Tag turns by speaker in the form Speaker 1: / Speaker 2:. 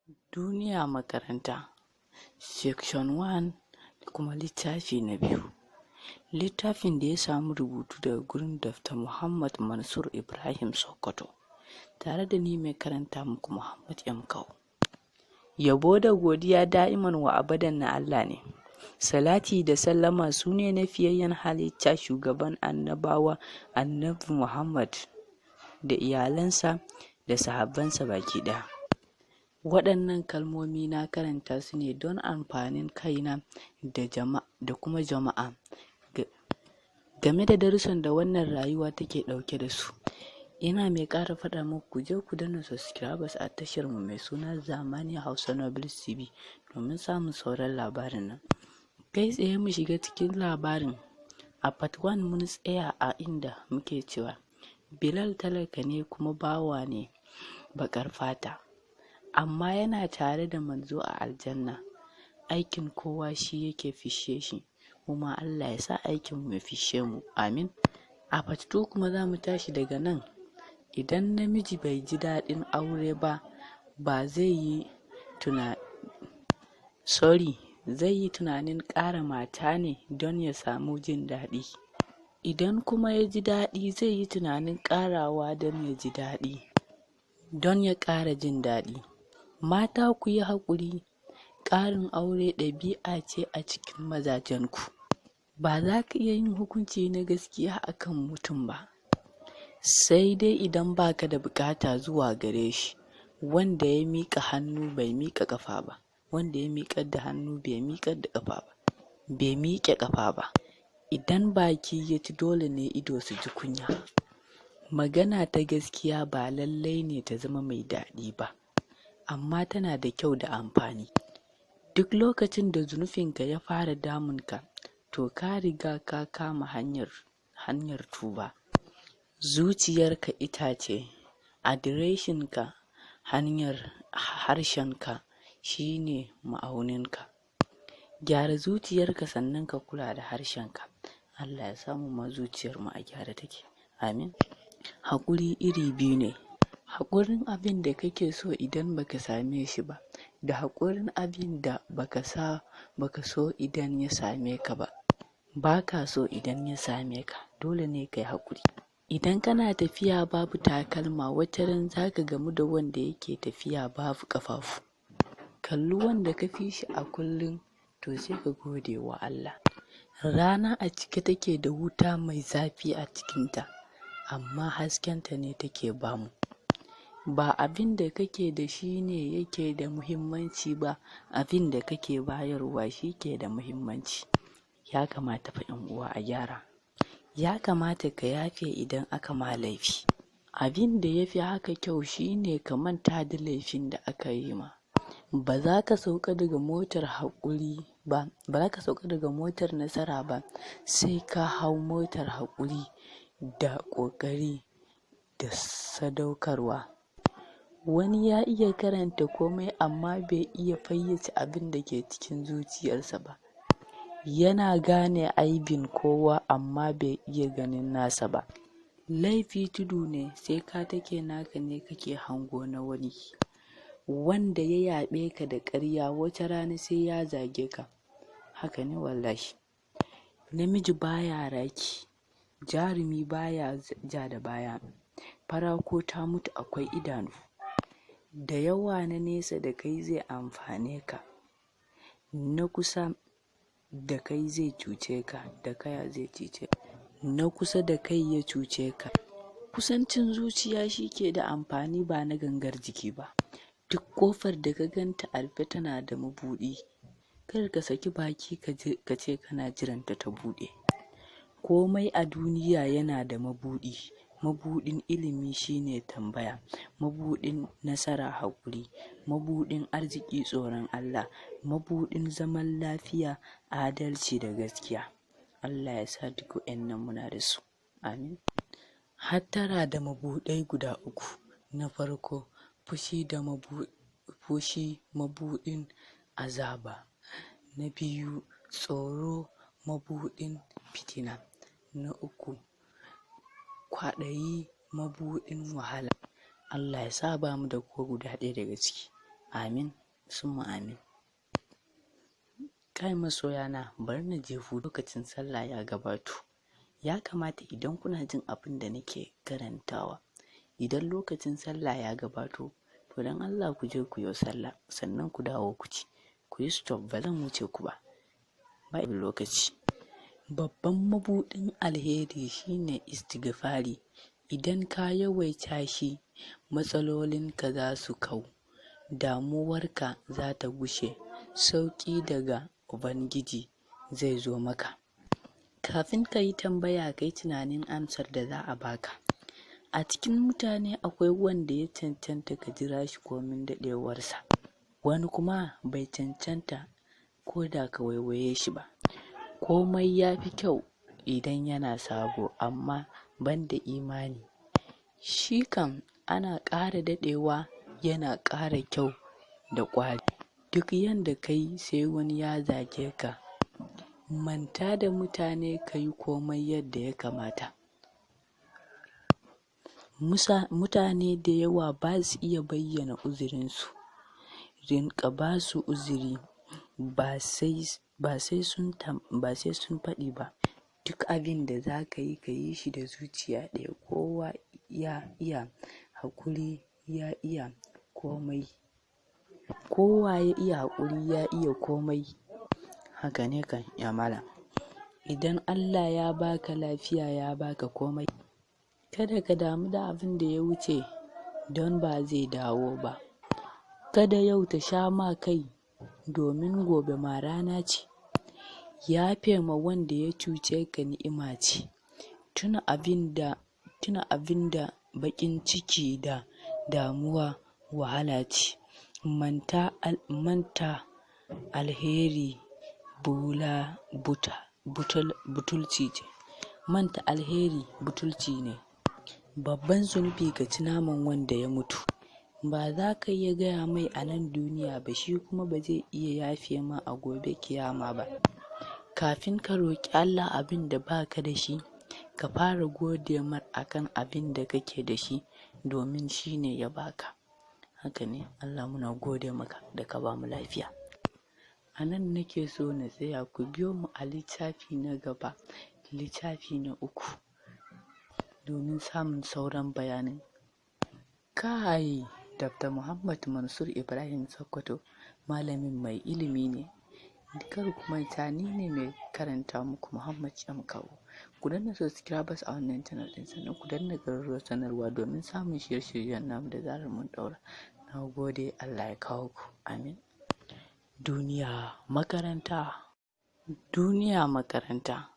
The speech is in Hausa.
Speaker 1: Duniya Makaranta, Section 1, kuma littafi na biyu. Littafin da ya samu rubutu daga gurin Dr. Muhammad Mansur Ibrahim Sokoto, tare da ni mai karanta muku, Muhammad M. Kau. Yabo da godiya da'iman wa abadan na Allah ne. Salati da sallama su ne na fiyayyen halitta, shugaban annabawa, Annabi Muhammad, da iyalansa da sahabbansa baki ɗaya. Waɗannan kalmomi na karanta su ne don amfanin kaina da kuma jama'a game da darussan da wannan rayuwa take ɗauke da su. Ina mai ƙara faɗa muku, ku je ku danna subscribers a tashar mu mai suna Zamani Hausa Novels TV domin samun sauran labarin nan. Kai tsaye mu shiga cikin labarin. A part 1 mun tsaya a inda muke cewa Bilal talaka ne kuma bawa ne, baƙar fata, amma yana tare da Manzo a Aljanna. Aikin kowa shi yake fishe shi, kuma Allah ya sa aikin mu ya fishe mu, amin. A part 2 kuma za mu tashi daga nan. Idan namiji bai ji daɗin aure ba, ba zai yi tuna sorry zai yi tunanin ƙara mata ne don ya samu jin daɗi. Idan kuma ya ji daɗi, zai yi tunanin ƙarawa don ya ji daɗi, don ya ƙara jin daɗi. Mata, ku yi haƙuri, ƙarin aure ɗabi'a ce a cikin mazajenku. Ba za ka iya yin hukunci na gaskiya akan mutum ba, sai dai idan baka da buƙata zuwa gare shi. Wanda ya miƙa hannu bai miƙa ƙafa ba, wanda ya miƙar da hannu bai miƙar da ƙafa ba, bai miƙe ƙafa ba. Idan baki ya ci, dole ne ido su ji kunya. Magana ta gaskiya ba lallai ne ta zama mai daɗi ba, amma tana da kyau da amfani. Duk lokacin da zunufinka ya fara damunka, to ka riga ka kama hanyar tuba. Zuciyarka itace adireshinka, hanyar harshenka shine ma'auninka. Gyara zuciyarka, sannan ka kula da harshenka. Allah ya samu ma zuciyarmu a gyara take, amin. Haƙuri iri biyu ne: haƙurin abin da kake so idan baka same shi ba, da haƙurin abin da baka so idan ya same ka ba. Baka so idan ya same ka, dole ne kai haƙuri. Idan kana tafiya babu takalma, wataran zaka gamu da wanda yake tafiya babu ƙafafu. Kalli wanda ka fi shi a kullum, to sai ka gode wa Allah. Rana a cike take da wuta mai zafi a cikinta, amma haskenta ne take bamu. Ba abin da kake da shi ne yake da muhimmanci ba, abin da kake bayarwa shi ke da muhimmanci. Ya kamata fa, 'yan uwa, a gyara. Ya kamata ka yafe idan aka ma laifi. Abin da ya fi haka kyau shine ka manta da laifin da aka yi ma. Ba za ka sauka daga motar haƙuri ba, ba za ka sauka daga motar nasara ba, sai ka hau motar haƙuri da ƙoƙari da sadaukarwa. Wani ya iya karanta komai, amma bai iya fayyace abin da ke cikin zuciyarsa ba. Yana gane aibin kowa, amma bai iya ganin nasa ba. Laifi tudu ne, sai ka take naka ne kake hango na wani. Wanda ya yaɓe ka da ƙarya, wata rana sai ya zage ka. Haka ne wallahi. Namiji baya raki, jarumi baya ja da baya. Fara ko ta mutu akwai idanu. Da yawa na nesa da kai zai amfane ka, na kusa da kai zai cuce ka, da kaya zai cuce, na kusa da kai ya cuce ka. Kusancin zuciya shi ke da amfani, ba na gangar jiki ba. Duk ƙofar da ka ganta a rufe tana da mabuɗi. Kar ka saki baki ka ce kana jiranta ta buɗe. Komai a duniya yana da mabuɗi. Mabuɗin ilimi shine tambaya, mabuɗin nasara haƙuri, mabuɗin arziki tsoron Allah, mabuɗin zaman lafiya adalci da gaskiya. Allah ya sa duk wa'annan muna da su, amin. Hattara da mabuɗai guda uku. Na farko, fushi da fushi, mabuɗin azaba. Na biyu, tsoro, mabuɗin fitina. Na uku, kwaɗayi, mabuɗin wahala. Allah ya sa ba mu da ko guda ɗaya daga ciki. Amin summa amin. Kai masoyana, bari na je lokacin sallah ya gabato. Ya kamata idan kuna jin abin da nake karantawa, idan lokacin sallah ya gabato, to don Allah ku je ku yi sallah sannan ku dawo ku ci. Ku yi stop, ba zan wuce ku ba. Ba lokaci. Babban mabuɗin alheri shine istighfari. Idan ka yawaita shi, matsalolinka za su kau, damuwarka za ta gushe, sauƙi daga Ubangiji zai zo maka. Kafin ka yi tambaya, ka yi tunanin amsar da za a baka. A cikin mutane akwai wanda ya cancanta ka jira shi komin daɗewarsa, wani kuma bai cancanta ko da ka waiwaye shi ba. Komai ya fi kyau idan yana sabo, amma ban da imani. Shi kam ana ƙara daɗewa yana ƙara kyau da ƙwari. Duk yanda ka yi sai wani ya zage ka. Manta da mutane, ka yi komai yadda ya kamata. Mutane da yawa ba su iya bayyana uzurinsu. Rinƙa ba su uzuri ba sai sun faɗi ba. Duk abin da za ka yi, ka yi shi da zuciya ɗaya. Kowa ya iya haƙuri ya iya komai. Kowa ya iya haƙuri ya iya komai. Haka ne kan ya malam. Idan Allah ya baka lafiya, ya baka komai. Kada ka damu da abin da ya wuce don ba zai dawo ba. Kada yau ta sha ma kai domin gobe ma rana ce. Yafe ma wanda ya cuce ka ni'ima ce. Tuna abin da baƙin ciki da damuwa wahala ce. Manta alheri butulci ce. Manta alheri butulci ne. Babban zunubi ka ci naman wanda ya mutu. Ba za ka iya gaya mai a nan duniya ba, shi kuma ba zai iya yafe ma a gobe kiyama ba. Kafin ka roƙi Allah abin da ba ka da shi, ka fara gode mar akan abin da kake da shi domin shi ne ya baka. Haka ne, Allah muna gode maka da ka bamu lafiya. A nan nake so na tsaya, ku biyo mu a littafi na gaba, littafi na 3, domin samun sauran bayanin. Kai, Dr. Muhammad Mansur Ibrahim Sokoto, malamin mai ilimi ne. Kar ku manta, ni ne mai karanta muku Muhammad M. Kawo. Ku danna subscribers a wannan channel ɗin, sannan ku danna ƙararrawar sanarwa domin samun shirye-shiryen namu da zarar mun ɗaura. Na gode, Allah ya kawo ku. Amin. Duniya makaranta. Duniya makaranta.